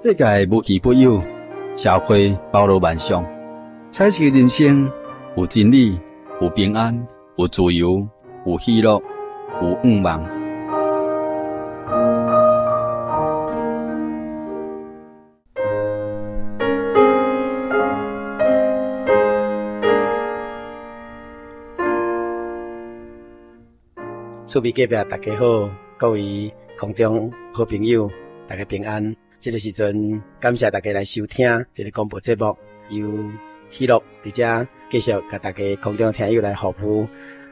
世界無奇不有，社會包羅萬象，彩色人生有真理，有平安，有自由，有喜樂，有願望。厝邊隔壁大家好，各位空中好朋友，大家平安。這個時陣，感謝大家來收聽這個廣播節目，由喜樂佇遮繼續共大家空中聽友來服務。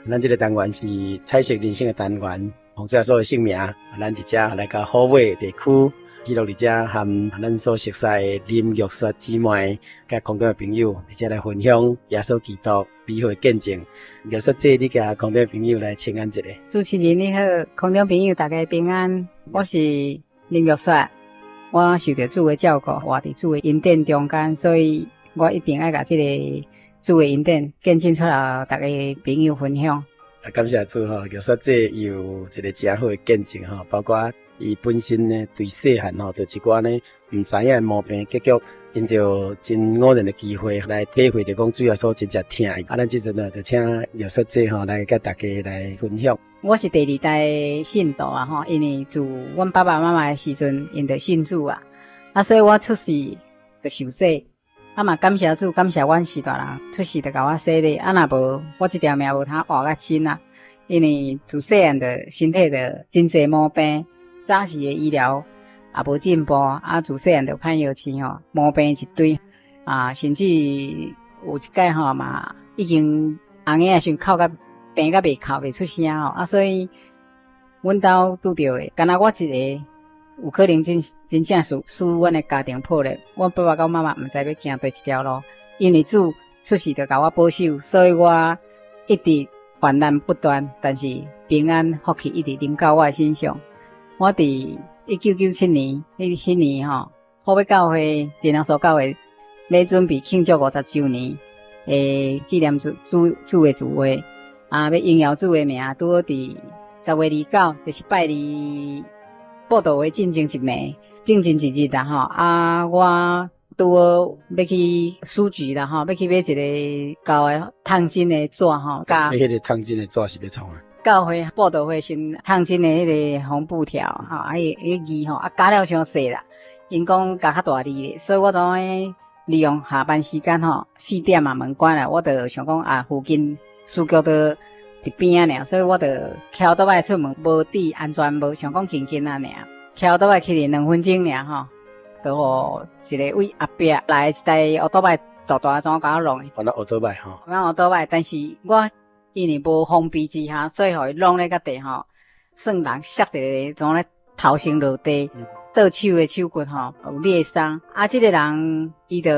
咱這個單元是彩色人生的單元，奉主耶穌的聖名，咱佇遮來到虎尾地區，喜樂佇遮和咱所熟悉的林玉雪姊妹，佮空中的朋友佇遮來分享耶穌基督美好的見證。玉雪姐，你共空中的朋友來請安一下。主持人你好，空中朋友大家平安，我是林玉雪。我受著主的照顧，活佇主的恩典中間，所以我一定愛共這個主的恩典見證出來，逐家朋友分享。啊，感謝主吼，玉雪姐有一個誠好的見證吼，包括伊本身呢，對細漢吼，就一寡呢毋知影的毛病，結局𪜶就真偶然的機會來體會著講主耶穌真正疼伊。啊，咱這陣呢，就請玉雪姐吼來佮大家來分享。我是第二代信徒啊吼，因為自阮爸爸媽媽的時陣，𪜶就信主啊，啊，所以我出世就受洗，啊嘛感謝主，感謝阮序大人出世就共我洗禮，啊若無我這條命無通活較真啊，因為自細漢就身體就真濟毛病，早時的醫療也無進步，啊自細漢就歹藥飼吼，毛病一堆，啊甚至有一擺吼嘛已經紅嬰仔時陣哭甲。病甲袂哭袂出聲吼，啊，所以阮兜拄著的，干焦我一个，有可能真真正使使阮的家庭破裂。阮爸爸佮媽媽毋知欲行佗一條路，因為主出世就共我保守，所以我一直患難不斷，但是平安福氣一直臨到我的身上。我佇1997年，彼彼年吼，虎尾教會真耶穌教會欲準備慶祝50週年的紀念主主主的聚會。啊，欲榮耀主的名，拄好佇10月29，就是拜二布道會進前一暝，進前一日啦吼。啊，我拄好欲去書局啦吼，欲去買一个厚的燙金的紙吼。佮彼个燙金的紙是欲創啥？教會布道會時燙金的彼个紅布條吼，啊，彼个字吼，啊，加了傷細啦，𪜶講加較大字咧，所以我就按呢利用下班時間吼，4點啊門關了，我就想講啊，附近。書局就佇邊仔爾，所以我就騎歐多擺出門，無戴安全帽，想講輕輕仔爾，騎歐多擺騎爾2分鐘爾吼，就予一個位後壁來一台歐多擺大大怎共我弄的。敢若歐多擺吼。敢若歐多擺，但是我因為無防備之下，所以予伊弄咧佮地吼，算人摔一个，怎咧頭先落地。倒手的手骨吼有裂傷，啊，這个人伊就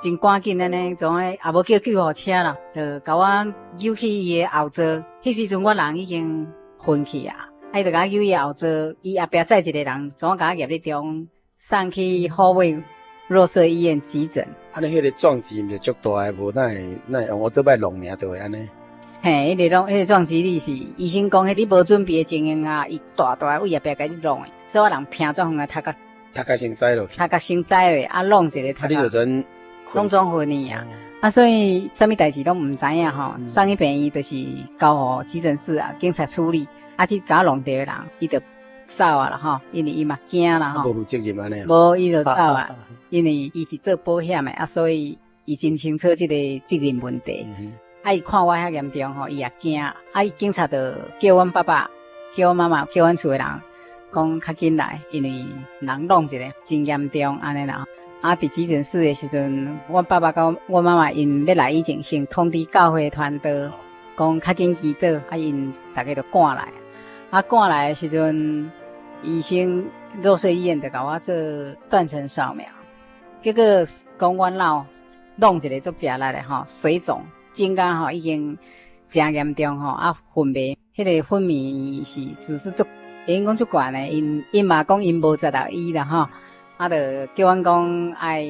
真趕緊按呢，怎呢也無叫救護車啦，就共我扭去伊的後座。彼時陣我人已經昏去啊，啊，伊就共我扭去後座，伊後壁載一个人，怎共我夾咧中送去虎尾若瑟醫院急診。按呢，彼个撞擊毋是足大的，無哪會哪會用烏多擺弄爾就會按呢？嘿，彼个弄，彼个撞擊力是醫生講，彼你無準備的情形下，伊大大位後壁共你弄的，所以我人拚足遠啊，頭殼頭殼先栽落去，頭殼先栽落，啊，弄一个頭殼，攏總昏去啊，啊，所以啥物代誌攏毋知影吼，送去病院就是交予急診室啊，警察處理，啊，這共我弄著的人，伊就走啊啦吼，因為伊嘛驚啦吼，無負責任按呢？無，伊就走啊，因為伊是做保險的啊，所以伊真清楚這個責任問題。啊！伊看我遐嚴重吼，伊也驚。啊！伊警察就叫阮爸爸、叫阮媽媽、叫阮厝的人，講較緊來，因為人弄一个真嚴重按呢啦。啊！佇急診室的時陣，阮爸爸佮阮媽媽𪜶欲來以前，先通知教會傳道，講較緊祈禱。啊！𪜶逐家就趕來。啊！趕來的時陣，醫生若瑟醫院就共我做斷層掃描，結果講阮腦弄一个足食力的吼，水腫。腫甲吼已經誠嚴重吼，啊昏迷，彼个昏迷是指數足，會用講足懸的，𪜶𪜶嘛講𪜶無才調醫啦吼，啊就叫阮講愛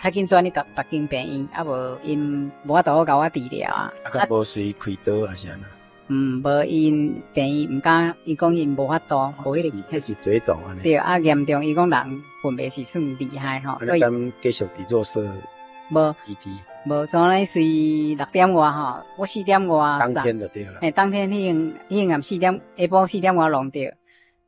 較緊轉去別別間病院，啊無𪜶無法度共我治療啊。啊，敢無隨開刀抑是按怎？嗯，無𪜶病院毋敢，伊講𪜶無法度，無彼個。彼是水腫按呢。對，啊嚴重，伊講人昏迷是算厲害吼。所以敢繼續佇若瑟？無。無，怎呢？隨六點外吼，我四點外。當天就對啦。嘿，當天彼暗四點，下晡四點外弄著，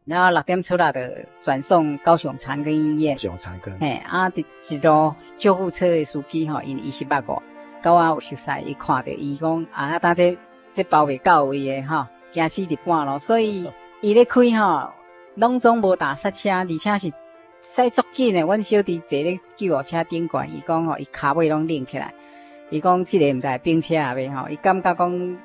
然後六點出來就轉送高雄長庚醫院。高雄長庚。嘿，啊，佇一路救護車的司機吼，𪜶伊是捌我，佮我有熟似，伊看著伊講啊，當這這包袂到位的吼，驚死佇半路，所以伊咧開吼，攏總無踏剎車，而且是駛足緊的。阮小弟坐咧救護車頂懸，伊講吼，伊跤尾攏擰起來，伊講這個毋知會反車抑未吼，伊感覺講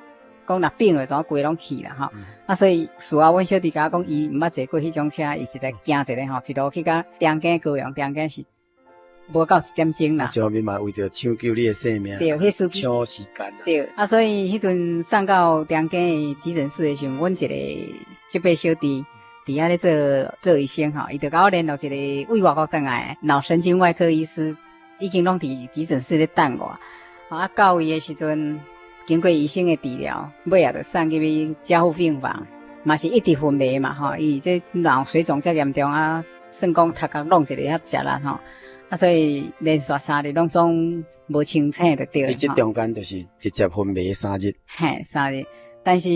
講若反落，怎規攏去啦吼。啊，所以事後阮小弟共我講，伊毋捌坐過彼種車，伊實在驚一下吼，一路去到長庚高雄，長庚是無夠一點鐘啦。一方面嘛，為著搶救你的性命，對，彼司機搶時間。對，啊，所以彼陣送到長庚的急診室的時陣，阮一个這輩小弟佇遐咧做做醫生吼，伊就共我聯絡一个位外國轉來的腦神經外科醫師，已經攏佇急診室咧等我。啊，到位的時陣，經過醫生的治療，尾仔就送入去加護病房，嘛是一直昏迷嘛吼，伊這腦水腫遮嚴重啊，算講頭殼弄一个遐食力吼。啊，所以連續三日攏總無清醒就對了。你這中間就是直接昏迷三日。嘿，三日，但是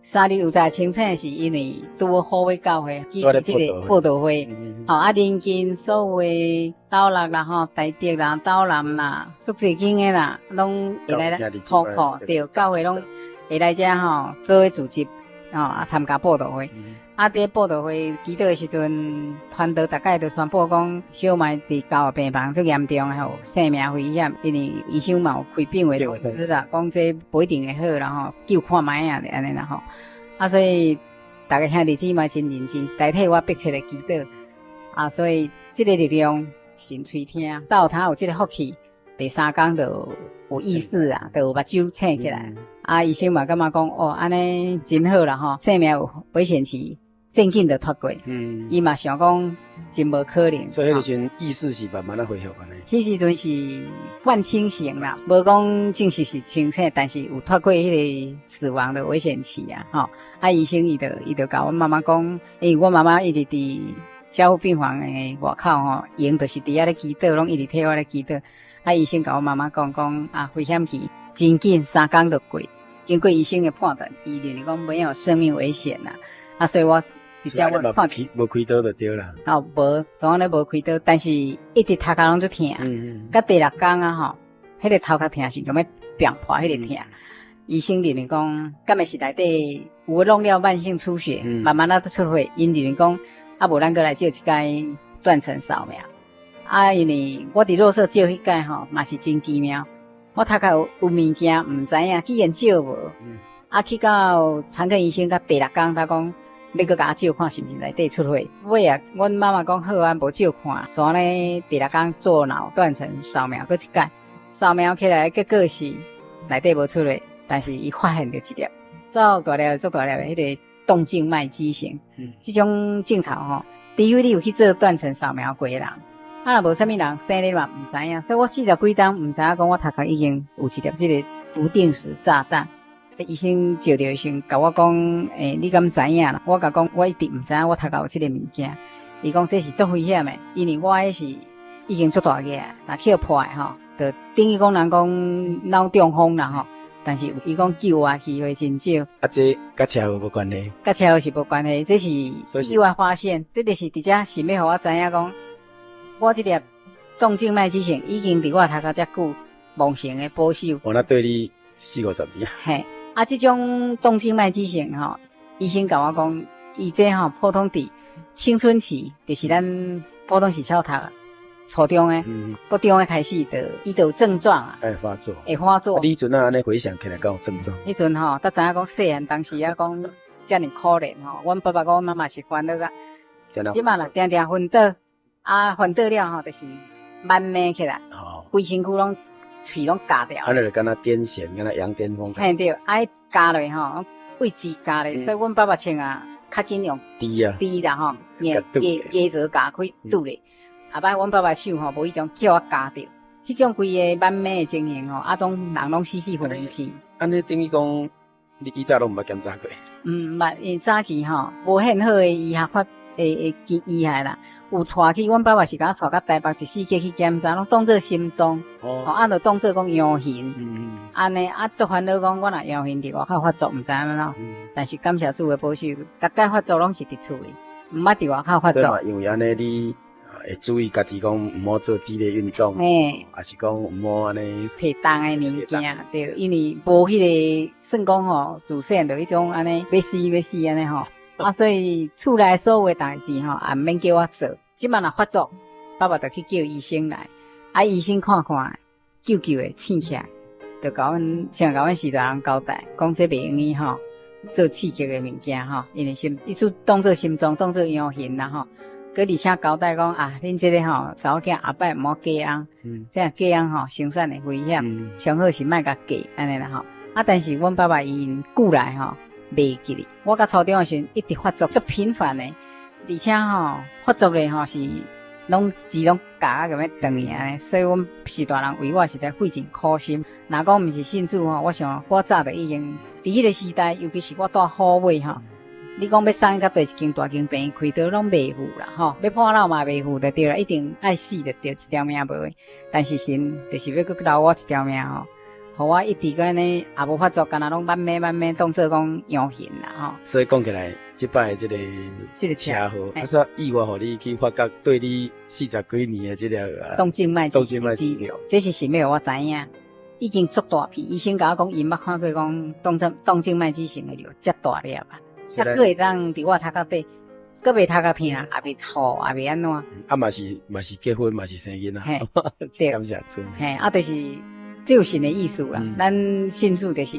三日有在清醒，是因為拄好欲教會，去這个佈道會。吼，啊，鄰近所有的斗六啦，吼，台竹啦、斗南啦，足濟間的啦，攏會來苦苦，對，教會攏會來遮吼，做伙組織，吼，啊，參加佈道會。啊！佇佈道會祈禱的時陣，傳道逐擺就宣布講，小麥佇加護病房足嚴重的吼，性命危險，因為醫生嘛有開病危通知啦，講這無一定會好啦吼，救看覓啊，按呢啦吼。啊，所以逐个兄弟姊妹真認真，代替我迫切的祈禱。啊，所以這个力量神垂聽，到他有這个福氣，第三工就有意識啊，就有目睭醒起來。啊，醫生嘛感覺講，哦，按呢真好啦吼，生命有危險期。真緊就脫過，伊嘛想講真無可能。所以彼個時陣意識是慢慢仔恢復按呢。彼時陣是半清醒啦，無講正式是清醒，但是有脫過彼個死亡的危險期啊！吼，啊，醫生伊就共阮媽媽講，因為阮媽媽一直佇加護病房的外口吼，閒就是佇遐咧祈禱，攏一直替我咧祈禱。啊，醫生共阮媽媽講講啊，危險期真緊，三工就過。經過醫生的判斷，伊認為講沒有生命危險啦。啊，所以我。直接我看無開刀就對啦。哦，無，怎按呢無開刀，但是一直頭殼攏足疼。到第六工啊吼，彼個頭殼疼是欲爆破，彼個疼。醫生認為講，敢會是內底有弄了慢性出血，慢慢仔出血。𪜶認為講，啊無咱閣來照一擺斷層掃描。啊，因為我佇若瑟照彼擺吼，嘛是真奇妙。我頭殼有有物件，毋知影，居然照無。啊，去到長庚醫生，到第六工，他講。欲閣共我照看是毋是內底出血？尾啊，阮媽媽講好啊，無照看，怎按呢第六工做腦斷層掃描，閣一擺掃描起來，結果是內底無出血，但是伊發現著一粒，足大粒，足大粒的彼個動靜脈畸形。這種症頭吼，除非你有去做斷層掃描過的人，啊若無啥物人生咧嘛毋知影，所以我四十幾冬毋知影講我頭殼已經有一粒這個不定時炸彈。醫生照著的時陣，共我講：欸，你敢知影啦？我共講，我一直毋知影我頭殼有這个物件。伊講這是足危險的，因為我彼是已經足大個啊，若去予破的吼，就等於講人講腦中風啦吼。但是伊講救活機會真少。啊，這佮車禍無關係？佮車禍是無關係，這是意外發現。這就是佇遮想欲予我知影講，我這粒動靜脈畸形已經佇我頭殼遮久無形的保守。哦，那對你四五十年。嘿。啊，這種動靜脈畸形吼，醫生共我講，伊這吼普通佇青春期，就是咱普通是超讀初中的、國中的開始，就伊就有症狀啊，會發作，會發作。啊，你彼陣啊，按呢回想起來，敢有症狀？彼陣吼，才知影講細漢當時啊，講遮爾可憐吼，阮爸爸佮阮媽媽是煩惱甲，這馬若定定昏倒，啊，昏倒了吼，就是慢慢起來，規身軀攏。喙攏咬掉，按呢就敢若癲癇，敢若羊癲瘋。嘿對，啊，彼咬落吼，位置咬咧，所以阮爸爸穿啊，較緊用豬啊，豬啦吼，硬硬硬做咬開堵咧。後擺阮爸爸手吼，無意中叫我咬著，彼種規个慢慢的情形吼，啊，攏人攏死死昏去。按呢等於講，你以前攏毋捌檢查過？毋捌，因為早期吼無現好的醫學發的的醫學啦，有帶去，阮爸爸是共我帶到台北一四級去檢查，攏當做心臟，哦，啊，就當做講陽性，按呢啊，足煩惱講我若陽性佇外口發作，毋知按怎，但是感謝主的保守，逐擺發作攏是佇厝裡，毋捌佇外口發作。因為按呢，你會注意家己講毋好做激烈運動，嘿，抑是講毋好按呢提重的物件，對，因為無彼個算講吼，自細就彼種按呢欲死欲死按呢吼，啊，所以厝內所有的代誌吼，也毋免叫我做。這擺若發作，爸爸就去叫醫生來，啊，醫生看看，救救的醒起來，就共阮先共阮序大人交代，講這袂用得吼做刺激的物件吼，因為心伊就當做心臟當做陽性啦吼。閣而且交代講啊，恁這個吼查某囝後擺毋好嫁翁，這樣嫁翁吼生產會危險，上好是莫共嫁按呢啦吼。啊，但是阮爸爸𪜶久來吼袂記得，我甲初中的時陣一直發作，足頻繁的，而且吼發作咧吼是攏自動咬啊共欲斷去按呢，所以阮序大人為我實在費盡苦心。若講毋是信主吼，我想我早就已經佇彼個時代，尤其是我住虎尾吼。你講欲送去較大一間大間病院開刀攏袂赴啦，吼，欲破腦嘛袂赴就對啦，一定愛死就對，一條命無的。但是神就是欲閣留我一條命吼，予我一直按呢也無發作，敢若攏慢慢慢慢當做講陽性啦，吼。所以講起來，這擺這個這個車禍，啊，說意外予你去發覺對你四十幾年的這個動靜脈肌瘤，這是啥物？我知影，已經足大片，醫生共我講，伊毋捌看過講動靜脈畸形的瘤遮大粒啊。啊，閣會當佇我頭殼底，閣袂頭殼疼，也袂吐，也袂按怎。啊，嘛是嘛是結婚，嘛是生囡仔。嘿，對，感謝主。嘿，啊，就是這有神的意思啦。咱信主就是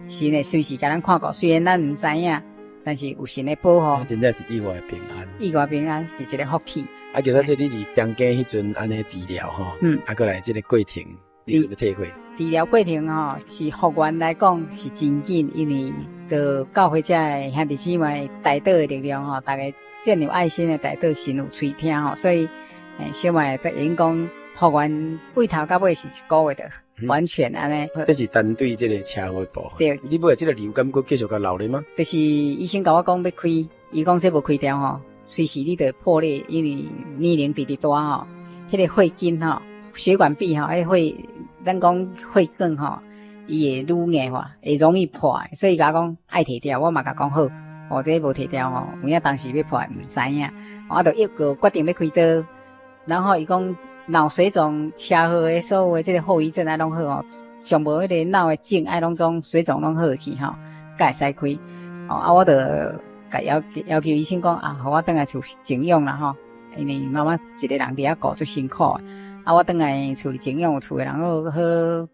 神會隨時共咱看顧，雖然咱毋知影，但是有神的保護。真正是意外平安。意外平安是一個福氣。啊，就說這你佇中間彼陣按呢治療吼，啊，閣來這個過程，你有啥物體會？治療過程吼，是復原來講是真緊，因為著教會遮的兄弟姊妹代禱的力量吼，逐家真有愛心的代禱，神有垂聽吼，所以小妹會用講復原對頭到尾是一個月就完全按呢。這是單對這個車禍部分。對。你尾這個瘤敢閣繼續共留咧嗎？就是醫生共我講欲開，伊講這無開掉吼，隨時你就會破裂，因為年齡直直大吼，彼個血筋吼，血管壁吼，彼個血，咱講血管吼，伊會愈硬化，會容易破，所以伊共我講愛提掉，我嘛共講好，哦，這無提掉吼，有影當時欲破毋知影，我就一個決定欲開刀，然後伊講腦水腫、車禍的所有的這個後遺症愛攏好哦，上無彼個腦的症愛攏總水腫攏好去吼，才會使開，哦，啊，我就共要求醫生講啊，予我轉來厝靜養啦吼，因為媽媽一個人佇遐顧足辛苦的。啊，我轉來厝裡靜養，厝的人好好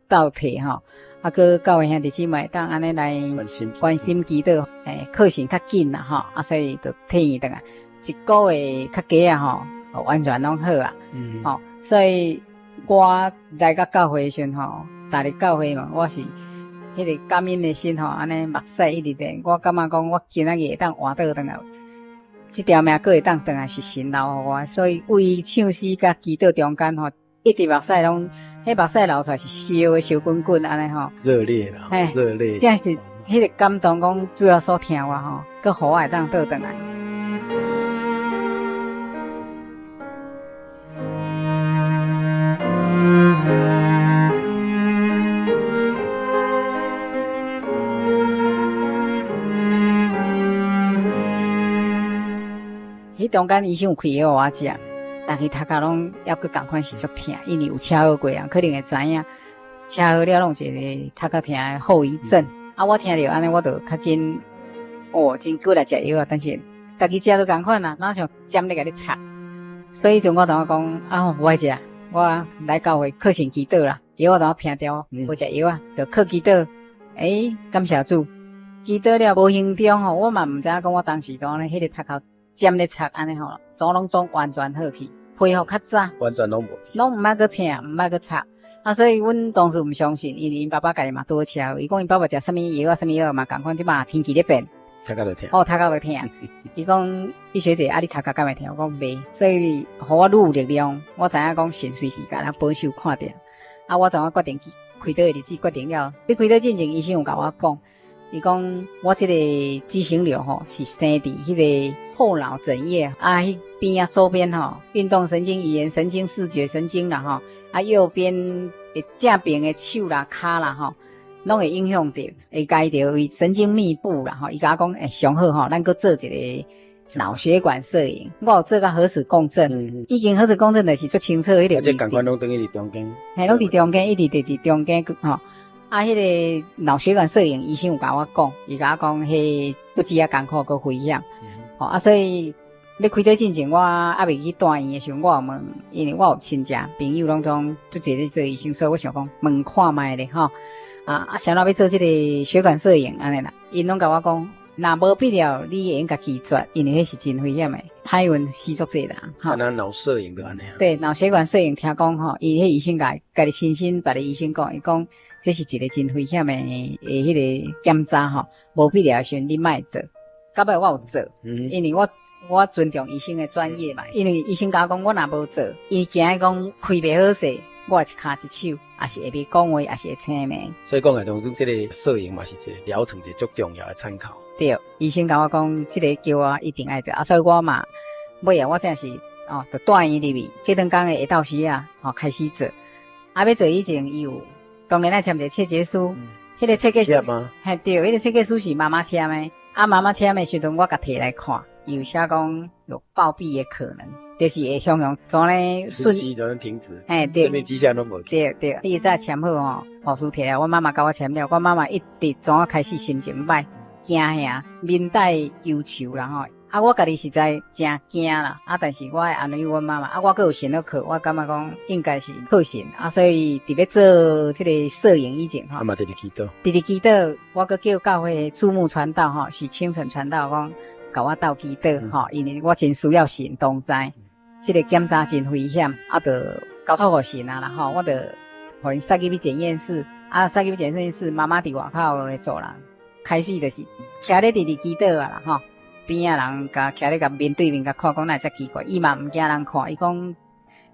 鬥體吼，啊，閣教會兄弟姊妹會當按呢來關心祈禱，靠神較緊啦吼，啊，所以就退院轉來，一個月較加啊吼，完全攏好啊，吼，所以我來到教會的時陣吼，踏入教會嘛，我是彼個感恩的心吼，按呢目屎一直流，我感覺講我今仔日會當活倒轉來。這條命閣會當轉來是神留予我，所以為唱詩佮祈禱中間吼，一直目屎攏，彼目屎流出來是燒的燒滾滾按呢吼。熱烈啦，熱烈。真是彼個感動，講主耶穌疼我吼，閣予我會當倒轉來。彼中間醫生有開藥予我食，但是頭殼攏猶閣仝款是足疼，因為有車禍過人可能會知影，車禍了攏有一個頭殼疼的後遺症。啊，我聽著按呢，我就較緊，哦，真閣來食藥啊，但是家己食都仝款啊，哪像針咧共你插。所以彼陣我同我講，啊，無愛食，我來教會靠神祈禱啦，藥我怎撇掉，無食藥啊，就靠祈禱。欸，感謝主，祈禱了無形中吼，我嘛毋知影講我當時怎按呢，彼個頭殼針咧插按呢吼，總攏總完全好去，恢復較早，完全攏無去，攏毋捌閣疼，毋捌閣插。啊，所以阮當時毋相信，因為𪜶爸爸家己嘛拄車禍，伊講𪜶爸爸食啥物藥啊，啥物藥嘛仝款，這擺天氣咧變，頭殼就疼。哦，頭殼就疼。伊講，你學姐啊，你頭殼敢會疼？我講袂，所以予我愈有力量，我知影講神隨時共咱保守看著。啊，我怎啊決定去開刀的日子決定了，欲開刀進前，醫生有共我講，伊講我這個畸形瘤吼是生佇彼個後腦枕葉啊，彼邊仔周邊吼，運動神經、語言神經、視覺神經啦吼，啊右邊的正邊的手啦、跤啦吼，攏會影響著，會共著為神經密布啦吼。伊共我講，欸，上好吼，咱閣做一個腦血管攝影。我有做甲核磁共振，已經核磁共振就是足清楚彼個。啊，這仝款攏等於佇中間。嘿，攏佇中間，一直佇中間吼。啊，彼個腦血管攝影醫生有共我講，伊共我講，彼不止遐艱苦，閣危險。吼啊，所以欲開刀進前，我猶未去住院的時陣，我有問，因為我有親戚朋友攏總足濟咧做醫生，所以我想講問看覓咧吼。啊，啥物欲做這個血管攝影按呢啦，𪜶攏共我講，若無必要，你會用共拒絕，因為彼是真危險的，歹運死足濟人。吼，若腦攝影就按呢。對，腦血管攝影聽講吼，伊彼醫生共家己親身別个醫生講，伊講這是一個真危險的彼个檢查吼，無必要的時陣你莫做。到尾我有做，因為我尊重醫生的專業嘛，因為醫生共我講，我若無做，伊驚講開袂好勢，我一跤一手，也是會袂講話，也是會青盲。所以講來當初這個攝影嘛是一個療程，一個足重要的參考。對，醫生共我講，這個叫我一定愛做，啊，所以我嘛，尾啊，我真是哦，就住院入去，隔頓工的下晝時啊，吼開始做。啊，欲做以前，伊有當然愛簽一個切結書，彼個切結書，嘿對，彼個切結書是媽媽簽的。啊，媽媽簽的時陣，我共提來看，伊有寫講有暴斃的可能，就是會雄雄怎呢瞬息就能停止，嘿對，生命跡象攏無。對對，伊早簽好吼，護士提來，阮媽媽共我簽了，阮媽媽一直怎開始心情歹，驚嚇，面帶憂愁啦吼。啊，我家己實在誠驚啦，啊，但是我愛安慰阮媽媽，啊，我閣有神咧靠，我感覺講應該是靠神，啊，所以佇欲做這個攝影以前吼，啊嘛直直祈禱，直直祈禱，我閣叫教會主牧傳道吼，許清晨傳道講，共我鬥祈禱吼，因為我真需要神同在，這個檢查真危險，啊，就交託予神啊啦吼，我就予𪜶送入去檢驗室，啊，送入去檢驗室，媽媽佇外口的做人，開始就是徛咧直直祈禱啊啦吼。邊仔人共徛咧共面對面共看，講哪會遮奇怪？伊嘛毋驚人看，伊講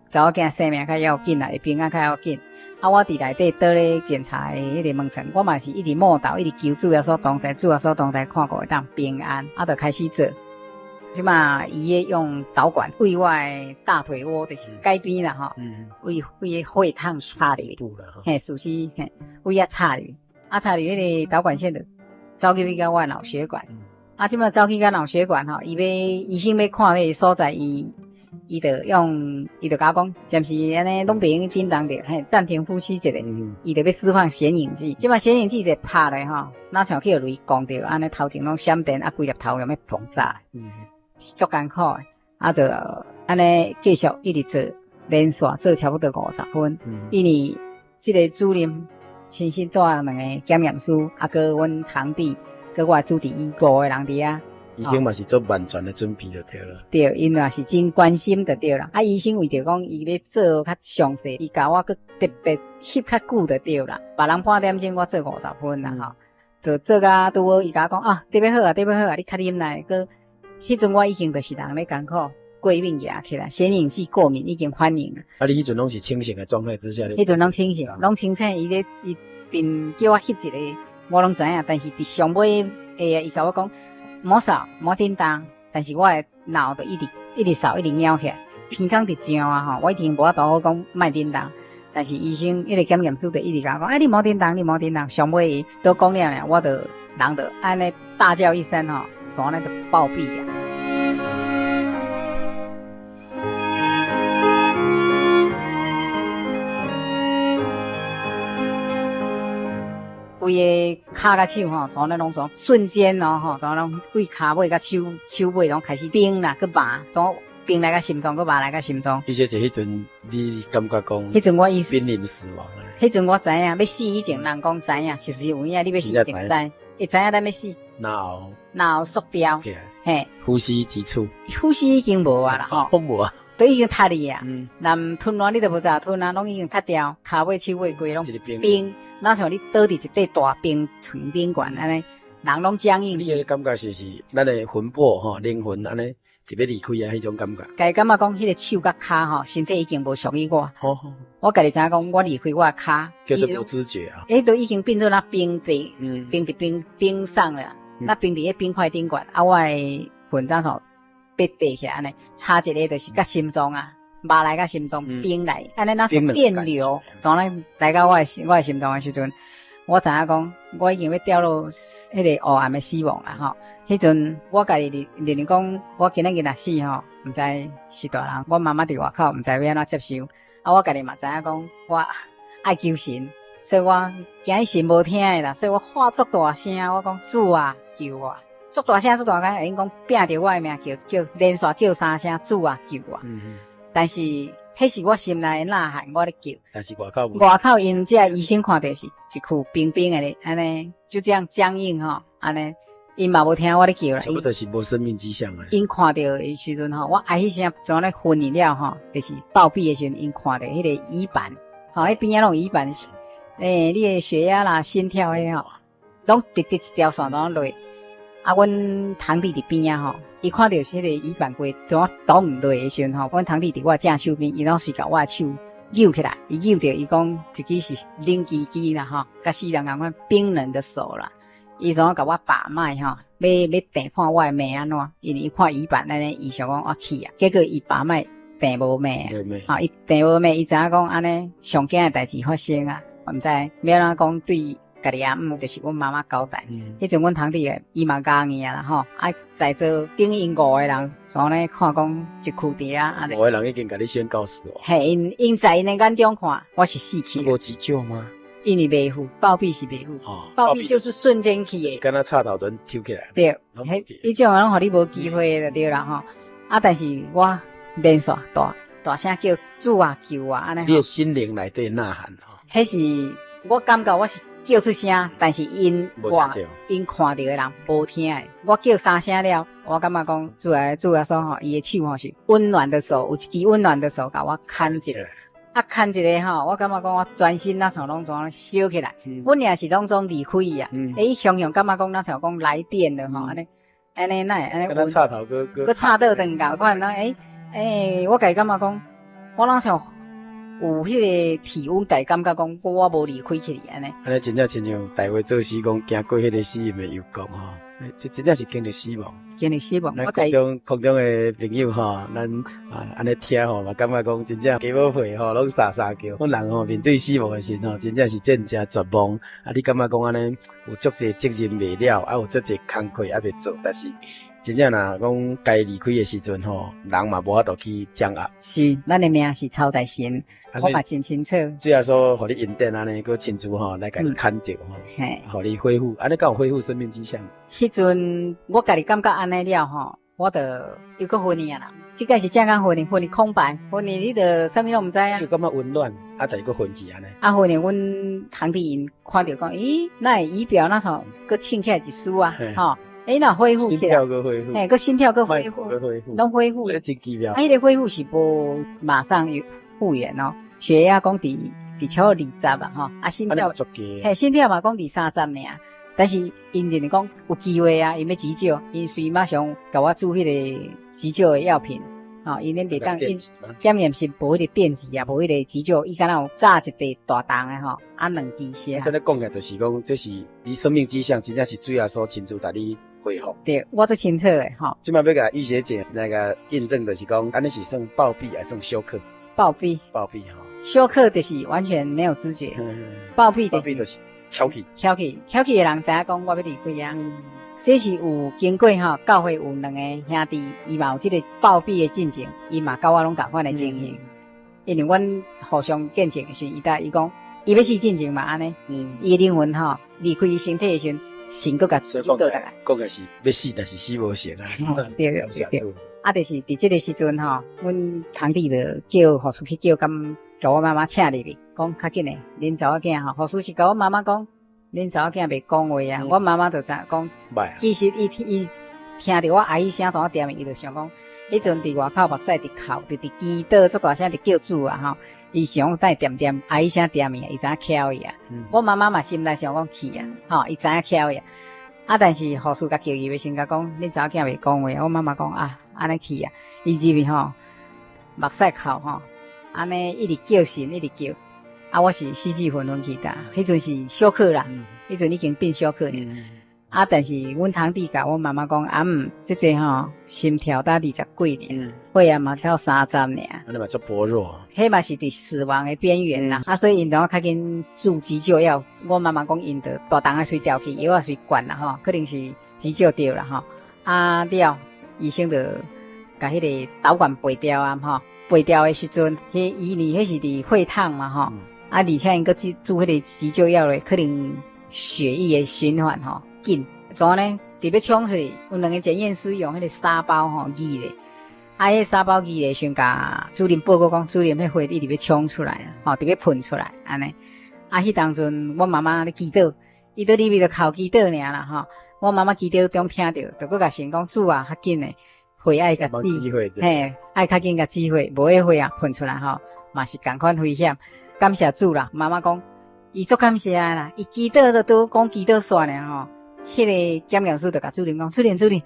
查某囝生命較要緊啦，會平安較要緊。啊，我佇內底倒咧檢查的彼個門層，我嘛是一直默禱，一直求主耶穌同在，主耶穌同在，看顧會當平安，啊，就開始做。這馬伊咧用導管對我的大腿窩，就是改邊啦吼，為為血通插入去，嘿，屬實嘿，為遐插入去，啊，插入彼個導管線就走入去到我的腦血管。啊，這馬走去到腦血管吼，伊欲醫生欲看彼個所在，伊伊就用，伊就共我講，暫時按呢攏袂用振動著，嘿，暫停呼吸一下，伊就欲釋放顯影劑。這馬顯影劑一拍落吼，若像去予雷攻著，按呢頭前攏閃電，啊，規粒頭欲爆炸，是足艱苦的。啊，就按呢繼續一直做，連續做差不多50分。因為這個主任親身帶兩個檢驗師，啊，閣阮堂弟。閣我的主治醫五個人佇遐，已經嘛是做萬全的準備就對了。對，𪜶嘛是真關心就對啦。啊，醫生為著講伊欲做較詳細，伊共我閣特別翕較久就對啦。別人半點鐘，我做50分啦吼。做做甲拄好，伊共我講啊，得欲好啊，得欲好啊，你較忍耐。閣彼陣我已經就是人咧艱苦，過敏額起來，顯影劑過敏已經反應。啊，你彼陣攏是清醒的狀態之下？彼陣攏清醒，攏清醒。伊咧伊便叫我翕一個。我攏知影，但是佇上尾會啊，伊共我講莫掃莫振動，但是我的腦就一直一直掃，一直鳴起來，鼻孔直脹啊吼！我已經無法度好講莫振動，但是醫生一直檢驗師就一直共我講，哎，你莫振動，你莫振動，上尾伊都講了爾，我就人就按呢大叫一聲吼，就按呢就暴斃啊！規个跤佮手吼，全咧攏總瞬間哦吼，全攏對跤尾佮手手尾攏開始冰啦，閣麻，總冰來佮心臟，閣麻來佮心臟。其實就彼陣你感覺講，彼陣我意思瀕臨死亡啊！彼陣我知影，欲死以前人講知影，是不是有影？你欲死就知，會知影咱欲死。腦腦縮掉，嘿，呼吸急促，呼吸已經無啊啦，吼，無啊。都已經脫去啊，連吞爛你都無知吞啊，攏已經脫掉，跤尾手尾規攏冰，若像你倒佇一塊大冰床頂懸按呢，人攏僵硬。你的感覺是是咱的魂魄吼，靈魂按呢特別離開啊，彼種感覺。家己感覺講，彼個手佮跤吼，身體已經無屬於我。我家己知影講，我離開我的跤，叫做無知覺啊。彼都已經變做若冰地，冰佇冰冰上了，若冰佇彼冰塊頂懸。啊，我的魂當時被地起來按呢，差一个就是佮心臟啊，麻來佮心臟冰來，按呢若像電流，怎來來到我的心臟的時陣，我知影講，我已經欲掉落彼个黑暗的死亡啊吼。彼陣我家己認為講，我今仔日若死吼，毋知是大人，阮媽媽佇外口，毋知欲按怎接受。啊，我家己嘛知影講，我愛求神，所以我驚伊神無聽的啦，所以我喊足大聲，我講主啊，救我！足大聲足大聲，𪜶講拼著我的名叫叫，連續叫三聲主啊，救我！但是，彼是我心內的吶喊，我咧叫。但是外口外口𪜶這醫生看著是一區冰冰的咧，按呢就這樣僵硬吼，按呢𪜶嘛無聽我咧叫啦。差不多是無生命跡象啊。𪜶看著的時陣吼，我哀彼聲怎咧昏去了吼，就是暴斃的時陣，𪜶看著彼个儀板，吼，彼邊仔攏有儀板，欸，你的血壓啦、心跳彼吼，攏直直一條線攏落。啊，阮堂弟佇邊仔吼，伊看著彼个儀板規怎擋毋落的時陣吼，阮堂弟佇我正手邊，伊攏隨共我的手扭起來，伊扭著伊講一支是冷吱吱啦吼，佮死人仝款冰冷的手啦。伊怎共我把脈吼，欲欲定看我的脈按怎，因為伊看儀板按呢，伊想講我去啊，結果伊把脈定無脈啊，吼，伊定無脈，伊知影講按呢上驚的代誌發生啊，毋知欲按怎講對家己阿姆，就是阮媽媽交代。彼陣阮堂弟的伊嘛咬硬啦吼，啊在座等於𪜶五個人，怎呢看講一區佇遐，按呢。五個人已經共你宣告死亡。嘿，𪜶𪜶在𪜶的眼中看，我是死去。無急救嗎？因為袂赴，暴斃是袂赴，暴斃就是瞬間去的。敢若插頭輪抽起來。對，彼彼種攏予你無機會就對啦吼。啊，但是我連續大大聲叫主啊救我按呢。你的心靈內底吶喊吼。彼是我感覺我是叫出聲，但是𪜶我𪜶看著的人無聽的。我叫三聲了，我感覺講主啊主耶穌吼，伊的手吼是溫暖的手，有一支溫暖的手共我牽一下。啊，牽一下吼，我感覺講我全身若像攏怎燒起來，本來是攏總離開伊啊，欸，雄雄感覺講若像講來電了吼，按呢按呢哪會按呢？插頭閣閣插倒轉仝款，欸欸，我家己感覺講，我若像有彼個體溫，家己感覺講我無離開去按呢。按呢真正親像大衛做詩講，行過彼個死蔭的幽谷吼，這真正是經歷死亡。經歷死亡。咱空中空中的朋友吼，咱啊按呢聽吼嘛，感覺講真正雞母皮吼攏沙沙叫。阮人吼面對死亡的時陣吼，真正是真正絕望。啊，你感覺講按呢有足濟責任未了，啊有足濟工課猶未做，但是真正若講該離開的時陣吼，人嘛無法度去掌握。是，咱的命是操在神，我嘛真清楚。主耶穌予你恩典按呢，閣親自吼來共你牽著吼，予你恢復，按呢敢有恢復生命跡象？彼陣我家己感覺按呢了吼，我就又閣昏去啊啦。這個是正講昏去，昏去空白，昏去你就啥物攏毋知啊。又感覺溫暖，啊，但是閣昏去按呢。啊，昏去，阮堂弟𪜶看著講，咦，哪會儀表若像閣醒起來一絲啊？吼，欸，若恢復起來，心跳閣恢復，嘿，閣心跳閣恢復，攏恢復。真奇妙。啊，彼個恢復是無馬上有復原哦，血壓講佇佇超過20啊，吼，啊，心跳，嘿，心跳嘛講二三十爾。但是𪜶認為講有機會啊，𪜶欲急救，𪜶隨馬上共我注彼個急救的藥品，吼，𪜶恁袂當𪜶檢驗是無彼個電擊啊，無彼個急救，伊敢若有紮一塊大銅的吼，啊兩支線。這呢講起來就是講，這是你生命跡象，真正是主耶穌親自帶你恢復。對，我最清楚的吼。這擺欲共玉學姐來共印證，就是講，按呢是算暴斃還是算休克？暴斃。暴斃吼。休克就是完全沒有知覺。暴斃就是。翹起，翹起，翹起的人知影講我欲離開啊。這是有經過吼，教會有兩個兄弟，伊嘛有這個暴斃的進程，伊嘛佮我攏仝款的情形。因為阮互相見證的時陣，伊搭伊講，伊欲死進前嘛按呢。伊的靈魂吼離開伊身體的時陣，神閣共伊倒轉來。講的是欲死，但是死無成啊。對對對。啊，就是佇這個時陣吼，阮堂弟就叫護士去叫，佮共我媽媽請入去，講較緊的，恁查某囝吼，護士是共我媽媽講，恁查某囝袂講話啊。阮媽媽就知講，其實伊伊聽著我哀聲怎踮，伊就想講，彼陣佇外口目屎佇哭，佇佇祈禱，足大聲佇叫主啊吼。伊想講等下恬恬哀聲踮伊，伊知影翹伊啊。阮媽媽嘛心內想講去啊，吼，伊知影翹伊啊。啊，但是護士共叫入去時，共講，恁查某囝袂講話，阮媽媽講啊，按呢去啊，伊入去吼，目屎哭吼，按呢一直叫神，一直叫。啊，我是死死昏昏去的，彼陣是休克啦，彼陣已經變休克了。啊，但是阮堂弟共阮媽媽講，啊毋，這個吼心跳才二十幾爾，血壓嘛跳30爾。按呢嘛足薄弱。彼嘛是佇死亡的邊緣啦。啊，所以𪜶就較緊注急救藥。我媽媽講，𪜶就大筒仔隨調去，藥仔隨灌啦吼，可能是急救著啦吼。啊了，醫生就共彼个導管拔掉啊吼，拔掉的時陣，彼伊呢彼是佇血糖嘛吼，啊而且𪜶閣注注彼个急救藥咧，可能血液的循環吼緊，怎呢？佇欲衝出去，有兩个檢驗師用彼个紗包吼擠咧，啊，彼紗包擠咧，先共主任報告講，主任彼血一直欲衝出來，吼，佇欲噴出來，按呢。啊，彼當陣阮媽媽咧祈禱，伊佇裡面就哭祈禱爾啦吼。阮媽媽祈禱中聽著，就閣共神講，主啊，較緊的，血愛共止，嘿，愛較緊共止血，無彼血啊噴出來吼，嘛是仝款危險。感謝主啦，媽媽講，伊足感謝啦，伊祈禱就拄講祈禱煞爾吼。彼个檢驗師就共主任講，主任主任，血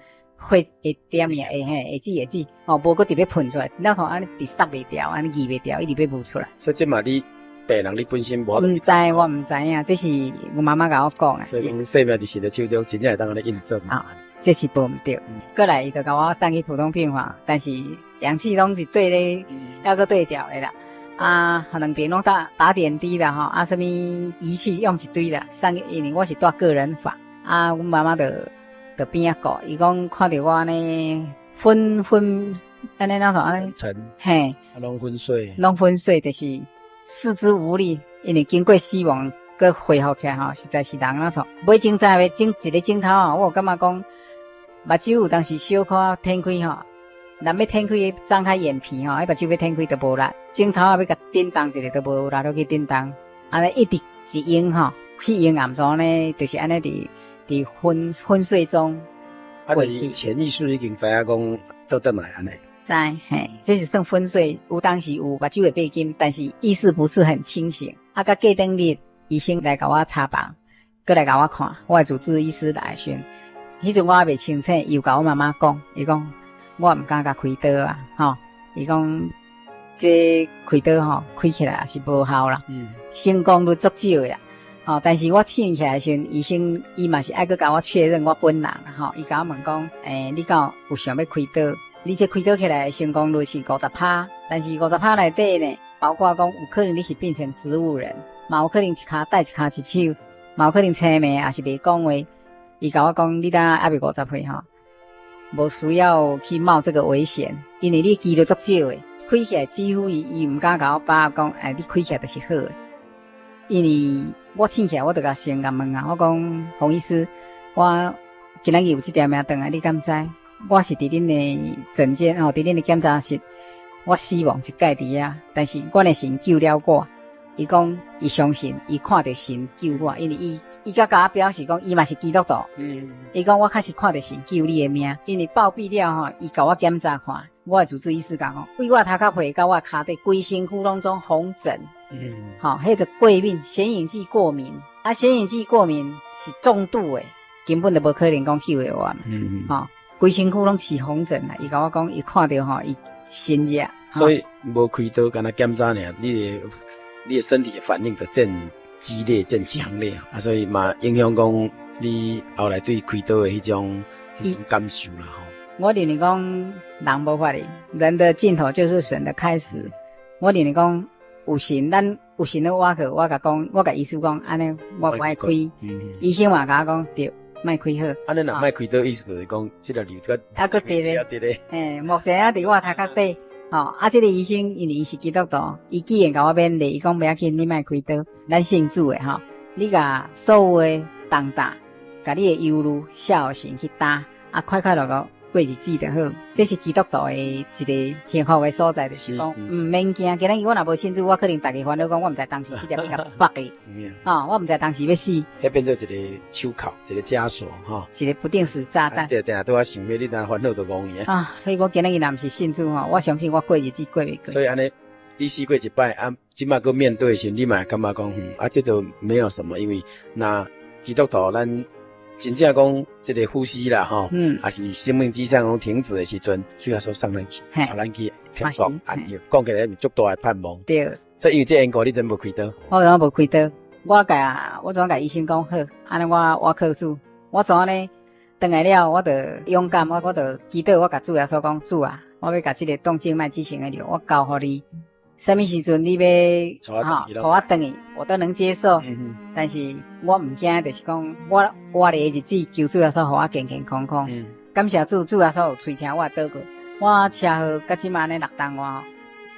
會點爾會嘿會止會止，吼，無閣直欲噴出來，了頭按呢直塞袂牢，按呢擠袂牢，一直欲噴出來。所以這嘛你病人你本身無。毋知，我毋知影，這是阮媽媽共我講的。所以講生命佇神的手中，真正會當按呢印證。啊，這是無毋對。過來伊就共我送去普通病房，但是氧氣攏是對咧，猶閣對調的啦。啊，兩邊攏打打點滴啦吼，啊，啥物儀器用一堆啦，送去，因為我是蹛個人房。啊，阮媽媽就佇邊仔顧，伊講看著我按呢昏昏，按呢怎說按呢？嘿，啊，攏昏睡，攏昏睡，就是四肢無力，因為經過死亡，閣恢復起來吼，實在是人怎說？尾鐘知袂？整一个鐘頭吼，我有感覺講，目睭有當時小可展開吼，人欲展開，張開眼皮吼，彼目睭欲展開就無力，枕頭仔欲共震動一下都無力落去震動，按呢一直一用吼，去用暗暝呢，就是按呢佇。佇昏昏睡中，啊，就是潛意識已經知影講倒轉來按呢。知嘿，這是算昏睡，有當時有目睭會閉緊，但是意識不是很清醒。啊，到過頂日，醫生來共我查房，閣來共我看，我的主治醫師來時陣，彼陣我猶未清醒，伊有共阮媽媽講，伊講我毋敢共開刀啊，吼，伊講這開刀吼，開起來也是無效啦，成功率足少的啦。吼，但是我醒起來時陣，醫生伊嘛是愛閣共我確認我本人吼，伊共我問講，欸，你敢有想欲開刀？你這開刀起來的成功率是50%，但是50%內底呢，包括講有可能你是變成植物人，嘛有可能一跤帶一跤一手，嘛有可能青盲，也是袂講話。伊共我講，你當猶未50歲吼，無需要去冒這個危險，因為你幾率足少的，開起來幾乎伊伊毋敢共我把握講，欸，你開起來就是好的，因為。我醒起來，我就共先共問啊，我講洪醫師，我今仔日有這條命轉來，你敢知？我是佇恁的診間吼，佇恁的檢查室，我死亡一擺佇遐，但是阮的神救了我。伊講伊相信，伊看著神救我，因為伊伊閣共我表示講，伊嘛是基督徒。伊講我確實看著神救你的命，因為暴斃了吼，伊共我檢查看，我的主治醫師講吼，對我頭殼皮到我跤底，規身軀攏總紅疹。吼，彼就過敏，顯影劑過敏，啊，顯影劑過敏是重度的，根本就無可能講救會活嘛。吼，規身軀攏起紅疹啦，伊共我講，伊看著吼，伊心熱。所以無開刀，干焦檢查爾，你的身體的反應就真激烈、真強烈啊，所以嘛影響講你後來對開刀的彼種感受啦吼。我認為講人無法的，人的盡頭就是神的開始。我認為講。有神，咱有神咧倚靠，我共講，我共醫師講，按呢我無愛開。醫生嘛共我講，對，莫開好。按呢若莫開刀，意思就是講，這個瘤閣猶閣佇咧。嘿，目前猶佇我頭殼底。吼，啊，這個醫生因為伊是基督徒，伊既然共我勉勵，伊講無要緊，你莫開刀，咱信主的吼，你共所有的重擔，共你的憂慮卸予神去擔，啊，快快樂樂。過日子就好，這是基督徒的一個幸福的所在，就是講毋免驚。今仔日我若無信主，我可能逐家煩惱講，我毋知當時這粒欲共縛的，吼，我毋知當時欲死。彼變做一個手銬，一個枷鎖，吼。一個不定時炸彈。對對，拄仔想欲你若煩惱就戇去啊！彼我今仔日若毋是信主吼，我相信我過日子過袂過。所以按呢，你死過一擺啊，這擺閣面對時，你嘛會感覺講，啊，這都沒有什麼，因為若基督徒咱。真正講這个呼吸啦，吼，抑是生命跡象攏停止的時陣，主耶穌送咱去，帶咱去天國安息。講起來是足大的盼望。對。所以因為這緣故，你陣無開刀。我怎無開刀？我怎共醫生講好，按呢我靠主，我怎呢？轉來了，我就勇敢，我就祈禱，我共主耶穌講，主啊，我欲共這个動靜脈畸形的瘤，我交予你。啥物時陣你欲吼帶我轉去，我都能接受。但是我毋驚，就是講我活的日子，求主耶穌予我健健康康。感謝主，主耶穌有垂聽我的禱告。我車禍到這馬按呢六冬外，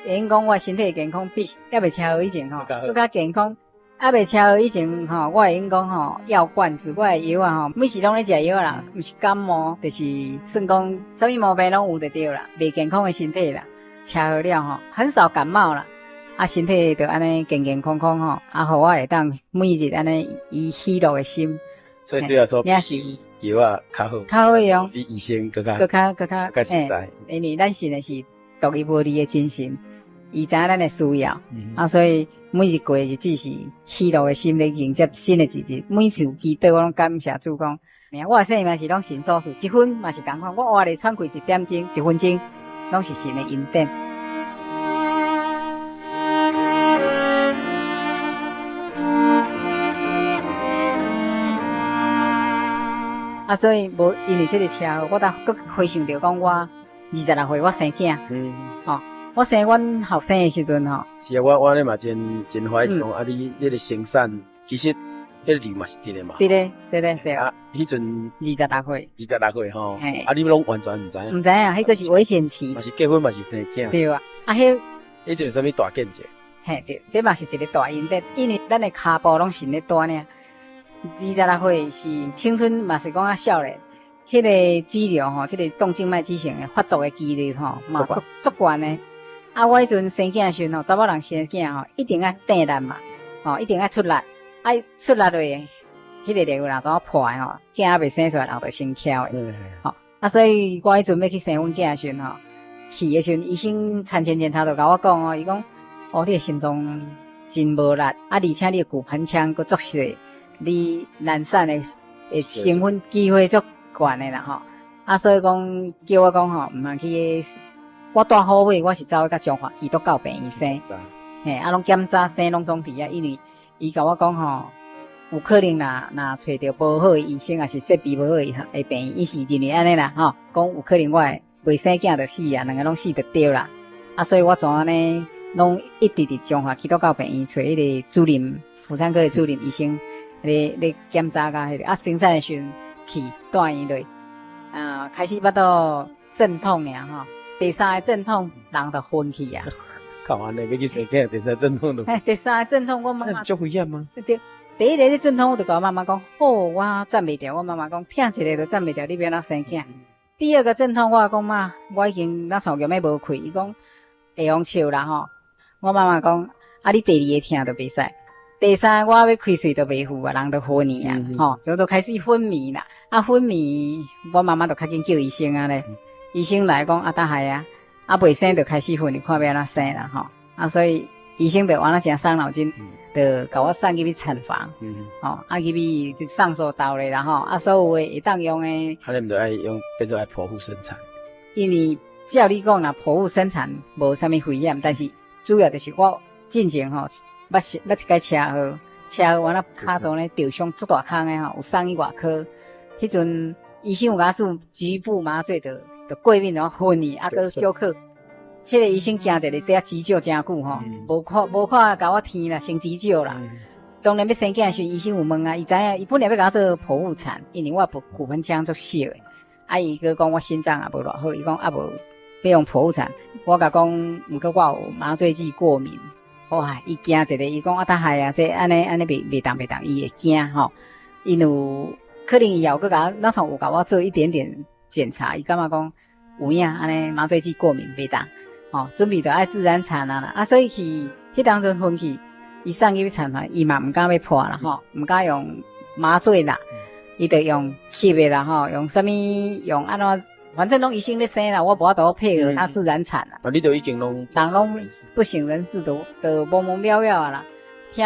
會用講我身體健康比猶未車禍以前吼，閣較健康。猶未車禍以前吼，我會用講吼，藥罐子，我的藥啊吼，每時攏咧食藥啦，毋是感冒，就是算講啥物毛病攏有就對啦，袂健康的身體啦。車禍了吼，很少感冒啦，啊，身體就按呢健健康康吼，啊，予我會當每日按呢以喜樂的心。所以主要說，也是藥啊較好，較好用，比醫生閣較閣較閣較較實在。因為咱信的是獨一無二的真神，伊知影咱的需要，啊，所以每日過的日子是喜樂的心咧迎接新的一日。每次有祈禱，我攏感謝主講，我的生命是攏神所賜，一分嘛是仝款，我活咧喘氣一點鐘，一分鐘。攏是神的恩典。啊，所以無因為這个車禍，我才閣回想著講，我26歲我生囝。吼，我生阮後生的時陣吼。是啊，我咧嘛真真懷疑講，啊，你咧生產其實。彼個瘤嘛是佇咧嘛？佇咧，佇咧，對。啊，彼陣26歲。26歲吼。啊，你攏完全毋知影？毋知影，彼個是危險期。嘛是結婚嘛是生囝。對啊，啊，彼彼陣啥物大見證？嘿，對，這嘛是一個大恩典，因為咱的跤步攏神咧帶爾。26歲是青春，嘛是講較少年，彼个肌瘤吼，這个動靜脈畸形的發作的幾率吼，嘛足懸的。啊，我彼陣生囝時陣吼，查某人生囝吼，一定愛硩力嘛，吼，一定愛出力。啊，出力落，彼个瘤若怎破的吼，囝猶未生出來，人就先翘的。吼，啊，所以我彼陣欲去生阮囝的時陣吼，去的時陣，醫生產前檢查就共我講哦，伊講，哦，你的心臟真無力，啊，而且你的骨盆腔閣足細，你難產的的成分機會足懸的啦吼。啊，所以講叫我講吼，毋通去，我帶好尾，我是走去到彰化基督教病院生，嘿，啊，攏檢查生攏總佇遐，因為。伊共我講吼，有可能若若揣著無好的醫生，抑是設備無好的病院，伊是認為按呢啦吼，講有可能我會袂生囝就死啊，兩个攏死就對啦。啊，所以我怎按呢，攏一直佇彰化基督教病院揣彼個主任，婦產科的主任醫生咧咧檢查佮彼个，啊，生產的時陣去住院落，啊，開始腹肚陣痛爾吼，第三个陣痛人就昏去啊。靠按呢，欲去生囝，第三陣痛就。嘿，第三个陣痛，我媽媽。足危險嗎？對，第一个咧陣痛，我就共我媽媽講，哦，我站袂牢。我媽媽講，疼一个就站袂牢，你欲按怎生囝？第二个陣痛，我講媽，我已經若像欲欲無氣，伊講會用笑啦吼。我媽媽講，啊，你第二个疼就袂使，第三个我欲開喙就袂赴啊，人就昏去啊，吼，就開始昏迷啦。啊，昏迷，我媽媽就較緊叫醫生啊咧。醫生來講，啊，呾害啊。啊，袂生就開始昏，看欲按怎生啦吼。啊，所以醫生就按怎誠傷腦筋，就共我送入去產房。吼，啊入去就送數道咧啦吼。啊，所有的會當用的。啊，你毋著愛用變做愛剖腹生產。因為照你講啦，剖腹生產無啥物危險，但是主要就是我進前吼，捌捌一擺車禍，車禍完了跤肚咧著傷足大空的吼，有送去外科。彼陣醫生有共我做局部麻醉的。就過敏然後昏去，啊，閣休克。彼个醫生驚一个佇遐急救誠久吼，無看無看共我天啦，先急救啦。當然欲生囝時，醫生有問啊，伊知影，伊本來欲共我做剖腹產，因為我骨盆腔足小的。啊，伊閣講我心臟也無偌好，伊講啊無欲用剖腹產，我共講，毋過我有麻醉劑過敏。哇，伊驚一个，伊講啊，呾害啊，這按呢按呢袂袂當袂當，伊會驚吼。因有可能伊也有閣共我，若像有共我做一點點。檢查，伊感覺講有影按呢麻醉劑過敏袂當，吼，準備著愛自然產啊啦，啊，所以去彼當陣昏去，伊送入去產房，伊嘛毋敢欲破啦，吼，毋敢用麻醉啦，伊就用吸的啦，吼，用啥物用按怎，反正攏醫生咧生啦，我無法度配合他自然產啦。啊，你都已經攏人攏不省人事，都都懵懵渺渺啊啦，聽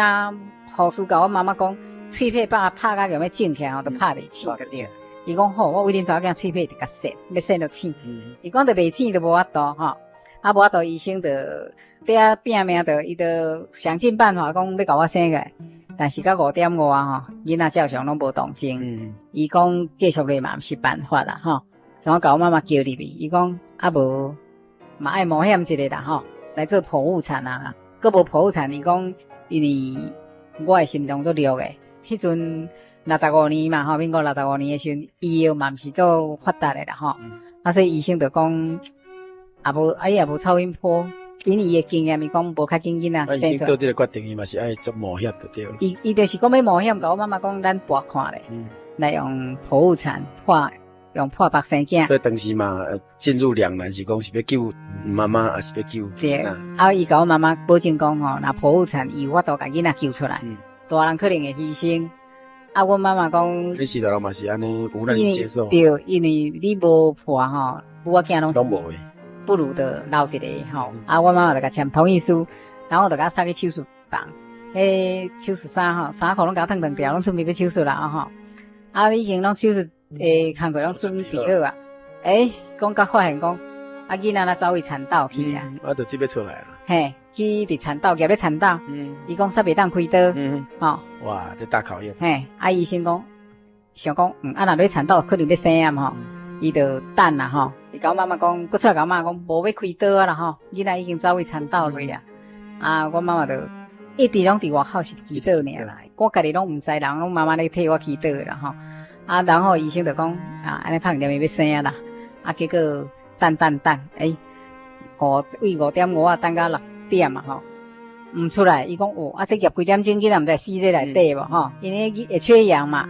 護士共我媽媽講。喙䫌拍拍甲欲腫起來吼，都拍袂醒就對。伊講好，我為恁查某囝喙䫌就共搧，欲搧著醒。伊講著袂醒就無法度吼，啊無法度，醫生就佇遐拼命，就伊就想盡辦法講欲共我生起來，但是到5點外吼，囡仔照常攏無動靜。伊講繼續咧嘛毋是辦法啦吼，所以我共我媽媽叫入去，伊講啊無嘛愛冒險一下啦吼，來做剖腹產啊，閣無剖腹產，伊講因為我的心臟足弱的，彼陣65年嘛吼，民國六十五年的時陣，醫藥嘛毋是足發達的啦吼，啊所以醫生就講，啊無啊伊也無超音波，因伊的經驗，伊講無較緊囡仔。啊，已經做這個決定，伊嘛是愛做冒險就對。伊就是講欲冒險，共我媽媽講，咱搏看咧，來用剖腹產破，用破腹生囝。所以當時嘛進入兩難，是講是欲救媽媽，還是欲救？對，啊，伊共我媽媽保證講吼，若剖腹產，伊有法度共囡仔救出來，大人可能會犧牲。啊，阮媽媽講，你時大人嘛是按呢無奈接受。對，因為你無破吼，母仔囝攏無的，不如就留一個吼。啊，阮媽媽就共簽同意書，然後就共我送去手術房。彼手術衫吼，衫褲攏共我脫斷掉，攏準備欲手術啦吼。啊，已經攏手術的工具攏準備好啊。欸，講甲發現講，啊，囡仔若走去產道去啊。啊，就直欲出來啊。嘿，去佇產道，夾咧產道。伊講煞袂當開刀。吼。哇，這大考驗。嘿，啊，醫生講，想講，啊，若欲產道可能欲生啊吼，伊就等啦吼。伊共我媽媽講，閣出來共我媽講，無欲開刀啊啦吼，囡仔已經走去產道落啊。啊，阮媽媽就一直攏佇外口是祈禱爾啦，我家己攏毋知，人攏媽媽咧替我祈禱啦吼。啊，然後醫生就講，啊，按呢拍電話欲生啊啦。啊，結果等等等，欸，為5點五啊等到6點啊吼，毋出來。伊講哦，啊，這夾幾點鐘囡仔毋知死咧內底無吼，因為會缺氧嘛。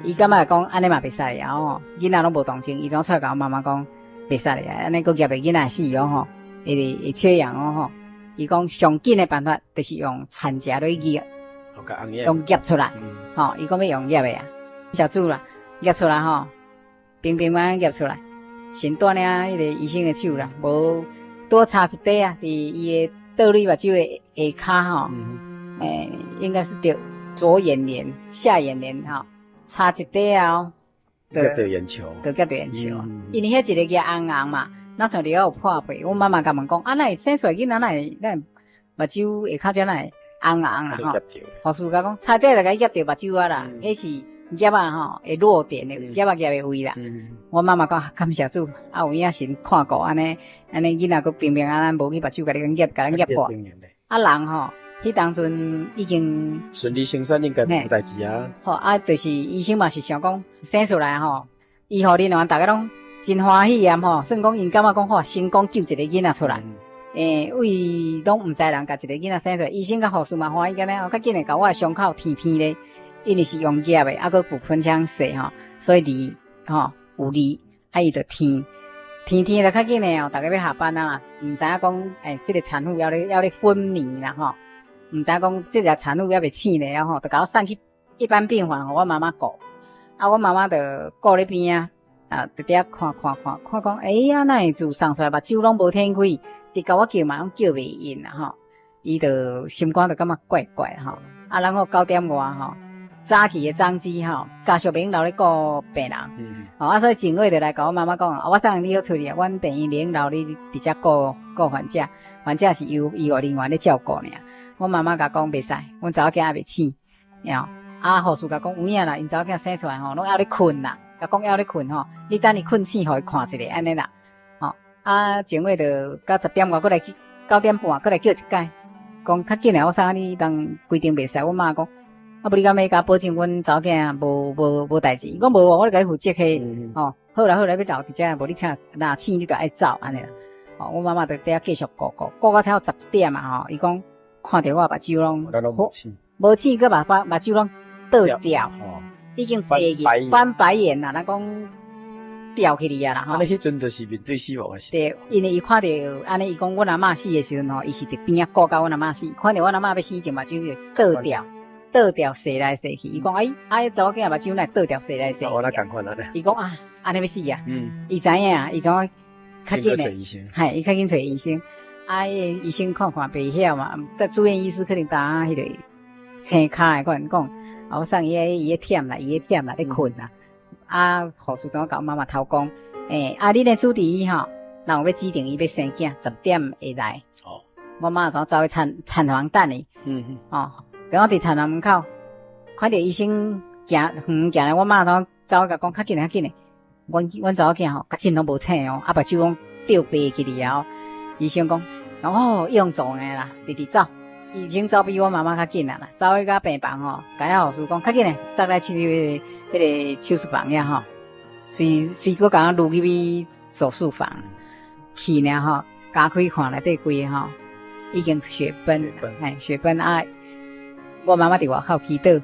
伊感覺講按呢嘛袂使啊吼，囡仔攏無動靜，伊怎出來共我媽媽講袂使啊，按呢閣夾袂囡仔死哦吼，會缺氧哦吼。伊講上緊的辦法就是用產夾來夾，用夾出來，吼，伊講欲用夾的啊，謝主啦，夾出來吼，平平安安夾出來，神帶領彼個醫生的手啦，無多插一塊啊，佇伊的倒蕊目睭的下跤吼，欸，應該是著左眼簾、下眼簾吼，插一塊啊，就夾著眼球，就夾著眼球，因為彼一个夾紅紅嘛，若像佇遐有破皮，阮媽媽共問講，啊，哪會生出來囡仔哪會哪會目睭下跤遮哪會紅紅啦吼？護士共講，差點就共伊夾著目睭啊啦，彼是夾仔吼會落點的，夾仔夾的位啦。阮媽媽講感謝主，啊有影神看顧按呢，按呢囡仔閣平平安安，無去目睭共你夾，共咱夾破。啊人吼，彼當陣已經順利生產應該無代誌啊。吼啊，就是醫生嘛是想講生出來吼，醫護人員逐家攏真歡喜啊吼，算講𪜶感覺講吼成功救一個囡仔出來。欸，為攏毋知人共一個囡仔生出來，醫生佮護士嘛歡喜按呢，較緊會共我的傷口天天咧，因為是用夾的，啊閣有噴槍射吼，所以離吼有離，啊伊就天天天就較緊的哦，逐家欲下班啊啦，毋知影講欸，這個產婦猶咧昏迷啦吼，毋知影講這個產婦猶未醒咧啊吼，就共我送去一般病房，予我媽媽顧，啊，阮媽媽就顧咧邊仔，啊，佇遐看看看看講，欸呀，哪會自送出來目睭攏無天開，直共我叫嘛攏叫袂應啦吼，伊就心肝就感覺怪怪吼，啊，然後9點外吼，早期的總之吼，家屬袂用留咧顧病人，吼啊，所以警衛就來共我媽媽講，啊，我送你好出去啊，阮病院袂用留你佇遮顧顧患者，患者是由醫護人員咧照顧爾。阮媽媽共講袂使，阮查某囝猶未醒，啊，護士共講有影啦，𪜶查某囝生出來吼，攏猶咧睏啦，共講猶咧睏吼，你等伊睏醒，予伊看一下，按呢啦，吼，啊，警衛就到10點外，閣來去9點半，閣來叫一擺，講較緊來，我送你人規定袂使，阮媽講，啊，無你敢欲共保證，阮查某囝無無代誌？伊講無，我咧共你負責彼，吼，好啦好啦，欲留佇遮，無你聽若醒你就愛走按呢啦，吼，阮媽媽就佇遐繼續顧顧，顧到差不多10點啊吼，伊講看著我目睭攏無醒，閣目睭攏倒掉，已經白翻白眼啦，咱講掉去哩啊啦吼。按呢彼陣就是面對死亡的時。對，因為伊看著按呢，伊講阮阿嬤死的時陣吼，伊是佇邊仔顧到阮阿嬤死，看著阮阿嬤欲死前目睭就倒掉，倒掉踅來踅去。伊講哎，啊，查某囝目睭哪會倒掉踅來踅去？我來共款按呢。伊講啊，按呢欲死啊。伊知影，伊怎較緊的？嘿，伊較緊揣醫生。啊，彼個醫生看看袂曉嘛，但住院醫師可能當彼個青跤的，可能講，啊，我送伊伊咧忝啦，伊咧忝啦，咧睏啦。啊，護士長共我媽媽頭講，欸，啊，恁的主治醫吼，若有欲指定伊欲生囝，10點會來。哦。我媽怎走去產產房等伊。哦，等我佇產房門口，看著醫生行遠行來，我媽怎走去共講，較緊嘞，較緊嘞。阮阮查某囝吼，較真攏無醒哦，啊，目睭攏吊白起哩啊。醫生講，哦，用做的啦，直直走。醫生走比我媽媽較緊啊啦，走去到病房吼，共遐護士講，較緊嘞，送來去彼個手術房遐吼，隨隨閣共我擄入去手術房去爾吼，打開看內底規个吼，已經血崩，嘿，血崩啊！我媽媽佇外口祈禱，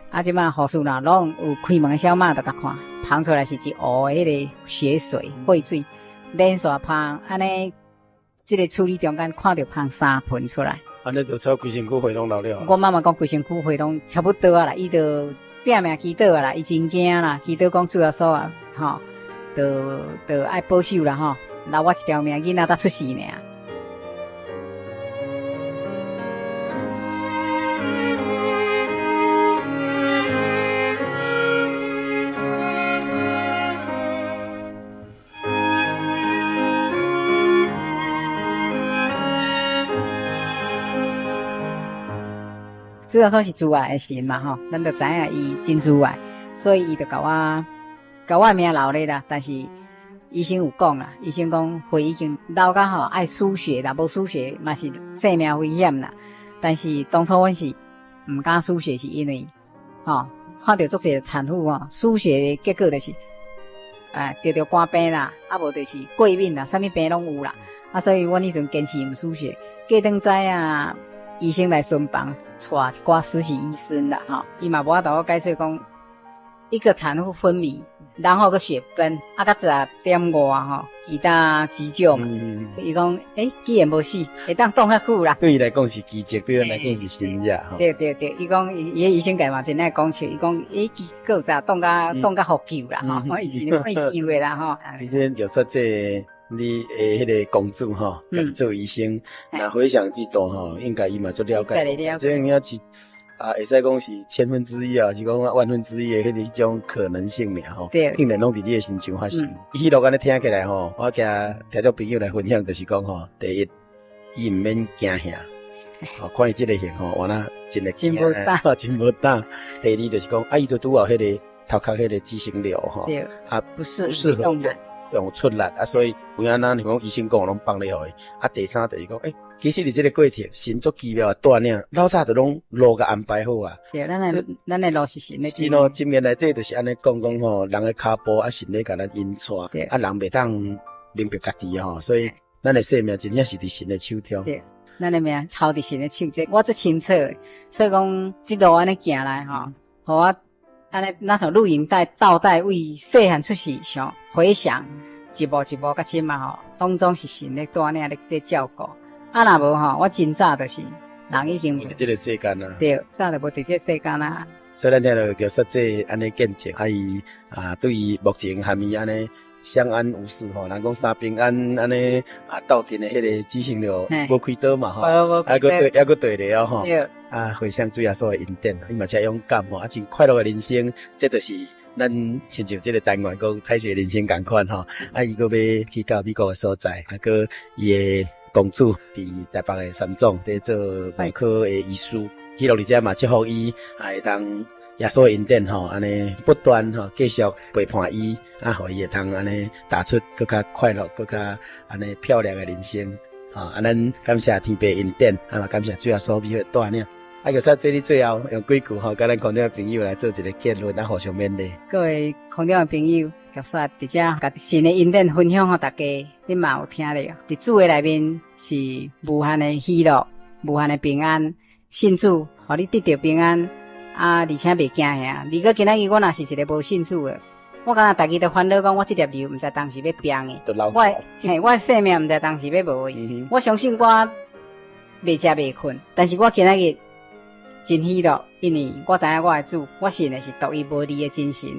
啊，這擺護士若攏有開門的小馬就共看，芳出來是一烏的彼個血水血水，連續芳按呢，這個處理中間看著芳三盆出來。按呢就差規身軀血攏流了。我媽媽講規身軀血攏差不多啊啦，伊就拼命祈禱啊啦，伊真驚啦，祈禱講主耶穌啊，吼，就就愛保守啦吼，留我一條命，囡仔才出世爾。主耶穌是慈愛的神嘛吼，咱就知影伊真慈愛，所以伊就共我共我的命留咧啦。但是醫生有講啦，醫生講血已經流甲吼愛輸血啦，無輸血嘛是性命危險啦。但是當初阮是毋敢輸血，是因為吼看著足濟產婦吼輸血的結果就是，哎得著肝病啦，啊無就是過敏啦，啥物病攏有啦。啊，所以阮彼陣堅持毋輸血，過轉知影。醫生來巡房，帶一寡實習醫生啦，吼，伊嘛無法度解釋講，一個產婦昏迷，然後閣血崩，啊，到十點外吼，伊才急救嘛。伊講，欸，既然無死，會當擋較久啦。對伊來講是奇蹟，對咱來講是神蹟吼。對對對，伊講伊伊醫生家嘛真愛講笑，伊講，欸，夠早擋甲擋甲予救啦，吼，伊是會救的啦，吼。今天就說這個。你的彼個公主吼，家己做醫生，若回想這段吼，應該伊嘛足了解。這影是啊，會使講是千分之一啊，是講萬分之一的彼種可能性爾吼。竟然攏佇你的身上發生。彼落按呢聽起來吼，我驚聽眾朋友來分享，就是講吼，第一，伊毋免驚嚇，吼，看伊這個型吼，原來真會驚，真無膽。第二就是講，啊，伊就拄好彼個頭殼彼個畸形瘤吼，啊，不適合用。用出力啊，所以有影咱講醫生講攏放咧予伊。啊，第三就是講，欸，其實佇這個過程，神足奇妙的帶領，老早就攏路共安排好啊。對，咱的路是神的。是咯，箴言內底就是按呢講講吼，人的跤步啊，神咧共咱引帶，啊，人袂當明白家己吼，所以咱的生命真正是佇神的手中。對，咱的命操佇神的手，這我足清楚的。所以講，這路按呢行來吼，予我。按呢，若像錄影帶倒帶為細漢出世想回想一步一步到這馬吼，當中是神咧帶領咧咧照顧。啊，若無吼，我真早就是人已經無佇這個世間啊。對，早就無佇這個世間啊。所以咱聽著叫說這按呢見證，啊伊啊對於目前含伊按呢相安無事吼，人講三平安按呢啊鬥陣的彼個畸形瘤無開刀嘛吼，還閣對，還閣對咧哦吼。啊，回想主耶穌的恩典，伊嘛真勇敢吼，啊，真快樂的人生，這就是咱親像這個單元講彩色人生仝款吼。啊，伊閣欲去到美國的所在，啊，閣伊的公主佇台北的三總佇做外科的醫師，彼落佇遮嘛祝福伊，啊，會當耶穌的恩典吼，按呢不斷吼繼續陪伴伊，啊，予伊會通按呢打出閣較快樂、閣較按呢漂亮的人生。啊，咱感謝天父恩典，啊嘛感謝主耶穌美好的帶領。啊，就說這裡最後用幾句吼，佮咱空中的朋友來做一個結論，啊，互相勉勵。各位空中的朋友，結束佇遮共神的恩典分享予大家，恁嘛有聽著，佇主的內面是無限的喜樂，無限的平安。信主，予你得著平安，啊，而且袂驚嚇。如果今仔日我若是一個無信主的，我敢若逐日都煩惱講，我這粒瘤毋知當時欲變的，我的嘿，我的性命毋知當時欲無去。我相信我袂食袂睏，但是我今仔日真喜樂，因為我知影我的主，我信的是獨一無二的真神，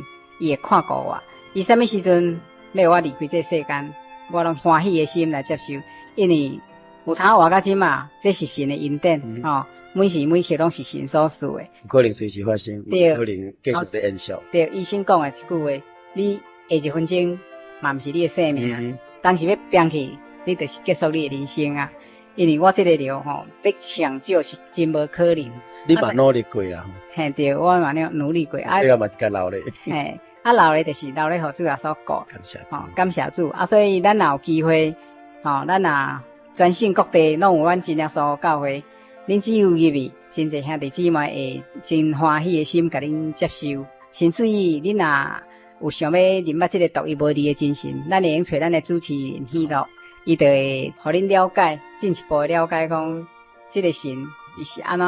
伊會看顧我。伊啥物時陣欲我離開這世間，我攏歡喜的心來接受，因為有通活到這馬，這是神的恩典，吼。每時每刻攏是神所賜的。可能隨時發生，對，可能繼續在延續。對，醫生講的一句話，你下一分鐘嘛毋是你的性命，當時欲病去，你就是結束你的人生啊！因為我這个瘤吼，欲搶救是真無可能。你嘛努力過啊？嘿，對，我嘛努力過啊。你嘛共留咧。嘿，啊留咧就是留咧，予主耶穌顧。感謝。吼，感謝主啊！所以咱若有機會，吼，咱若全省各地攏有阮真耶穌教會，恁只有入去，真濟兄弟姊妹會真歡喜的心共恁接受。甚至於恁若有想欲認捌這个獨一無二的真神，咱會用揣咱的主持人喜樂，伊就會予恁了解，進一步的了解講，這个神伊是按怎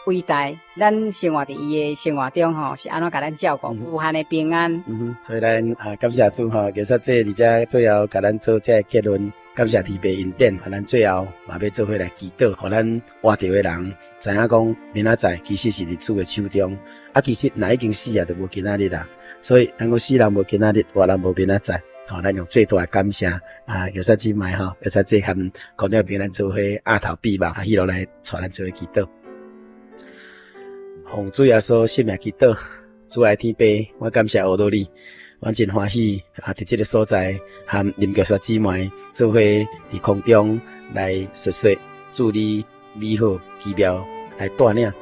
偉大，咱生活佇伊的生活中吼，是按怎共咱照顧，無限的平安。嗯哼，所以咱啊感謝主吼，其實這佇遮最後共咱做這个結論，感謝天父恩典，咱最後嘛欲做伙來祈禱，予咱活著的人知影講明仔載其實是佇主的手中，啊，其實若已經死啊，就無今仔日啦。所以咱講死人無今仔日，活人無明仔載。吼，咱用最大的感謝啊，玉山姊妹吼，玉山姊和空中朋友咱做伙額頭閉目，啊，彼落來帶咱做伙祈禱。奉主耶穌聖名祈禱，主愛天父，我感謝阿羅你，我真歡喜啊！佇這个所在和林玉山姊妹做伙佇空中來述說主你美好奇妙來帶領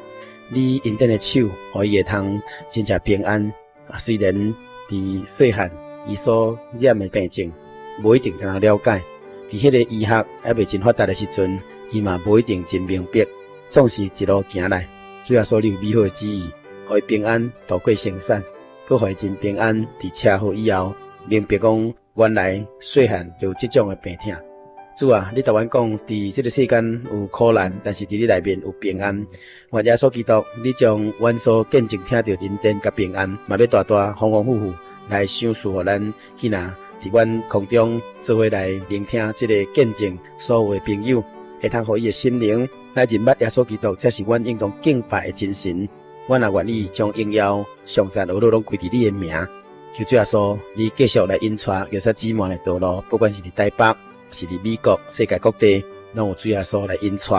你恩典的手，予伊會通真正平安。啊，雖然佇細漢伊所染的病症，無一定通了解，佇彼个醫學猶未真發達的時陣，伊嘛無一定真明白。總是一路行來，主耶穌你有美好的旨意，予伊平安度過生產，閣予伊真平安佇車禍以後，明白講原來細漢就有這種的病痛。主啊，你逐阮講，佇這个世間有苦難，但是佇你內面有平安。願耶穌基督，你將阮所見證聽著恩典佮平安，嘛欲大大豐豐富富來賞賜予咱囡仔，佇阮空中做伙來聆聽這个見證，所有的朋友會通予伊的心靈來認捌耶穌基督，才是阮應當敬拜的真神。阮也願意將榮耀、頌讚、呵咾攏歸佇你的名。求主耶穌，你繼續來引帶玉山姊妹的道路，不管是佇台北，是佇美國、世界各地，攏有主耶穌來引帶。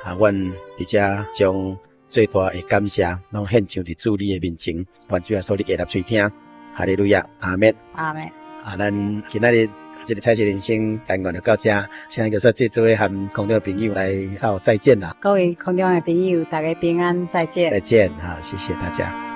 啊，阮佇遮將最大的感謝，攏獻上佇主你的面前。願主耶穌你會入垂聽。哈利路亞，阿們。阿們。啊，咱今仔日這个彩色人生單元就到遮，請玉山姊做伙和空中的朋友來好再見啦。各位空中的朋友，大家平安，再見。再見，好，謝謝大家。